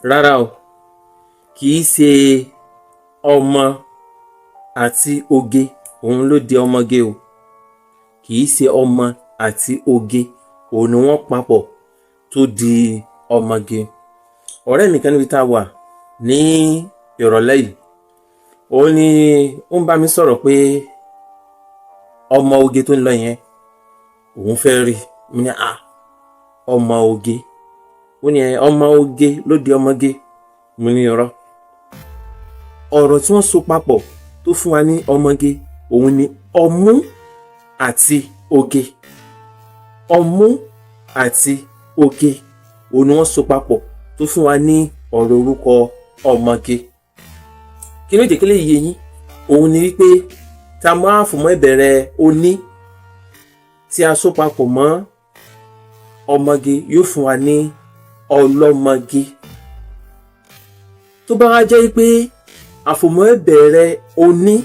Rárá o, kì í ṣe ọmọ àti oge òun ló di ọmọge o. Kì í ṣe ọmọ àti oge òun ni wọ́n papọ̀ tó di ọmọge. Ọ̀rẹ́ mi kan níbi tá a wà ní ìrọ̀lẹ́ yìí, òun ni ó ń bá mi sọ̀rọ̀ pé ọmọ oge tó ń lọ yẹn, òun fẹ́ rí. Mo ní, "À, ọmọ oge?" Ó ní ọmọ oge ló di ọmọge. Mo ní irọ́. Ọ̀rọ̀ tí wọ́n so papọ̀ tó fún wa ní ọmọge òun ni ọmú àti oge. Ọmú àti oge òun ni wọ́n so papọ̀ tó fún wa ní ọ̀rọ̀ orúkọ ọmọge. Kí ló jẹ́ kí lè yé yín? Òun ni wípé tá a máa fò mọ́ ìbẹ̀rẹ̀ oní tí a so papọ̀ mọ́ ọmọge, yóò fún wa ní ọlọ́mọge. Tó bá wá jẹ́ pé àfòmọ́ ìbẹ̀rẹ̀ oní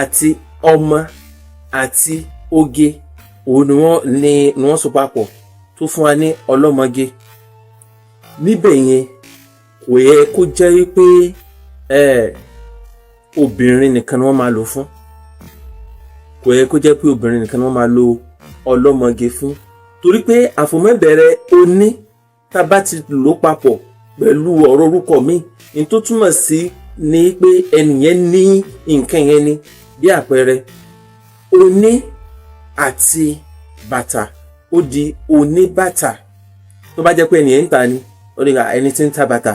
àti ọmọ àti oge òun ni wọ́n so papọ̀ tó fún wa ní ọlọ́mọge níbẹ̀ yẹn, kò yẹ kó jẹ́ wípé obìnrin nìkan ni wọ́n máa lò fún. Kò yẹ kó jẹ́ pé obìnrin nìkan ni wọ́n máa lo ọlọ́mọge fún, torí pé àfòmọ́ ìbẹ̀rẹ̀ oní, tá a bá ti lò papọ̀ pẹ̀lú ọ̀rọ̀ orúkọ mi ní, tó túmọ̀ sí ni pé ẹnìyẹn ní nǹkan yẹn ni. Bí àpẹẹrẹ, oní àti bàtà, ó di oníbàtà. Tó bá jẹ́ pé ẹnìyẹn ń ta ni, ó ní ẹni tí ń ta bàtà.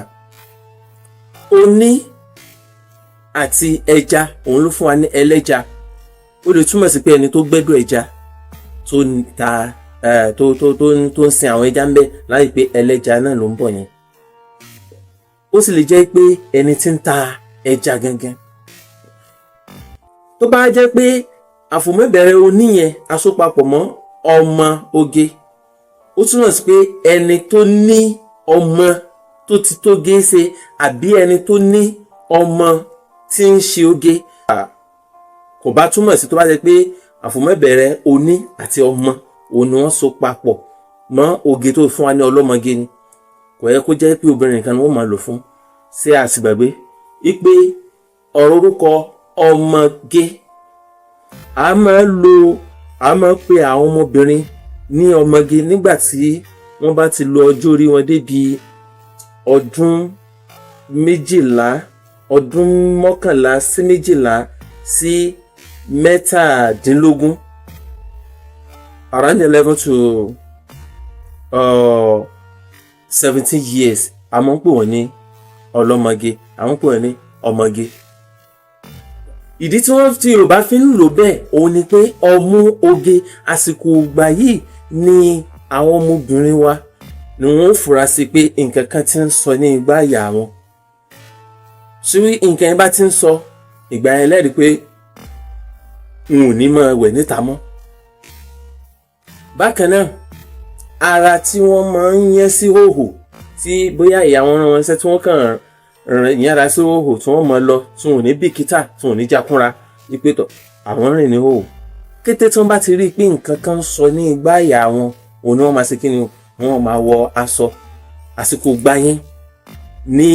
Oní àti ẹja, òun ló fún wa ní ẹlẹ́ja. Ó lè túmọ̀ sí pé ẹni tó gbẹ́dọ̀ ẹja, tó ń ta, tó ń sin àwọn ẹja ń bẹ láì pé ẹlẹ́ja náà ló ń bọ̀ yẹn. Ó sì lè jẹ́ pé ẹni tí ń ta ẹja gangan. Tó bá jẹ́ pé àfòmọ́bẹ̀rẹ̀ oní yẹn asopapọ̀ mọ́ ọmọ oge, ó túmọ̀ sí pé ẹni tó ní ọmọ tó ti tó gé ṣe, àbí ẹni tó ní ọmọ tí ń ṣe oge. Kò bá túmọ̀ sí, tó bá jẹ́ pé àfòmọ́bẹ̀rẹ̀ oní àti ọmọ òun ni wọ́n so papọ̀ mọ́ oge tó fún wa ní ọlọ́mọge ni, kò yẹ kó jẹ́ pé obìnrin nìkan ni wọ́n máa lò fún. Ṣé àsìgbàgbé wípé ọ̀rọ̀ orúkọ ọmọge, a máa pe àwọn ọmọbìnrin ní ọmọge nígbà tí wọ́n bá ti lo ọjọ́ orí wọn débi ọdún 12, ọdún 11 sí 12 sí 17, around 11 to 17 years. A máa ń pè wọ́n ní ọlọ́mọge, a máa ń pè wọ́n ní ọmọge. Ìdí tí wọ́n tí Yorùbá fi ń lò bẹ́ẹ̀ òun ni pé ọmú oge, àsìkò ìgbà yìí ni àwọn ọmọbìnrin wa ni wọ́n fura sí pé nǹkan kan ti ń sọ ní igbá àyà wọn. Tí nǹkan yẹn bá ti ń sọ, ìgbà yẹn lẹ́rìí pé n ò ní máa wẹ̀ níta mọ́. Bákan náà, ara tí wọ́n máa ń yẹn sí hòhò, tí bóyá ìyá wọn rán wọn ṣẹ́, tí wọ́n kàn rìn yára sí hòhò, tí wọ́n máa lọ, tí wọn ò ní bìkítà, tí wọn ò ní jákúnra wípé tọ̀ àwọn rìn ní hòhò, kété tí wọ́n bá ti rí i pé nǹkan kan ń sọ ní igbá àyà wọn, òun ni wọ́n máa ṣe kí ni, wọ́n máa wọ aṣọ. Àsìkò gbà yẹn ní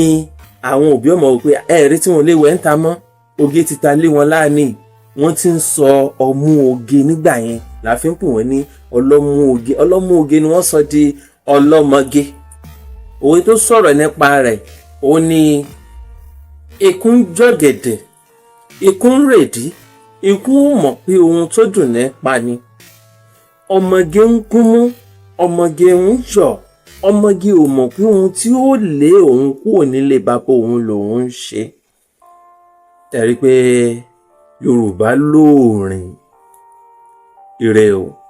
àwọn òbí ọmọ wò pé ẹ̀ẹ́rí tí wọ́n lè wẹ̀ ń ta mọ́, oge ti ta lé wọn láàánì, wọ́n ti ń sọ ọmú oge. Nígbà yẹn la fi ń pè wọ́n ní ọlọ́mú oge. Ọlọ́mú oge ni wọ́n sọ di ọlọ́mọge. Òwe tó sọ̀rọ̀ nípa rẹ̀ ó ní ikún jọ̀gẹ̀dẹ̀, ikún rèdí, ikún ò mọ̀ pé ohun tó dùn ní pa ni. Ọmọge ń gúnmú, ọmọge ń yọ̀, ọmọge ò mọ̀ pé ohun tí ó lé òun kúrò nílé bàbá òun lòun ń ṣe. Ẹ rí i pé Yorùbá lóòrìn. Ire o.